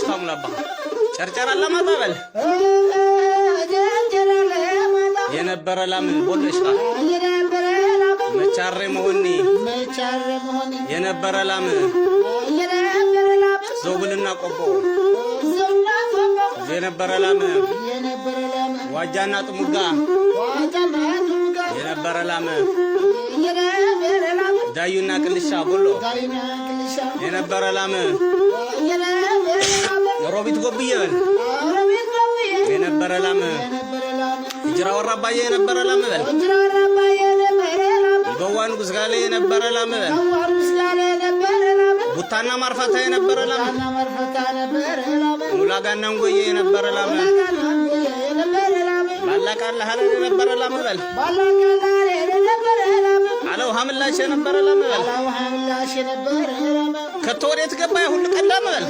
ተስፋ ሙላባ ጨርጨር አላማጣ በል የነበረ ላምን ቦለሽታ መቻሬ መሆኒ የነበረ ላም ዞብልና ቆቦ የነበረ ላም ዋጃና ጥሙጋ የነበረ ላም ዳዩና ቅልሻ ቦሎ የነበረ ላም ሮቢት ጎብዬ በል የነበረ ላም እንጅራ ወራባዬ የነበረ ላም በል በዋ ንጉስ ጋለ የነበረ ላም በል ቡታና ማርፋታ የነበረ ላም ሙላጋና እንጎዬ የነበረ ላም ባላቃላ ሀለል የነበረ ላም በል አለው ሀምላሽ የነበረ ላም በል ከቶ ወዴት ገባ ሁሉ ቀዳም በል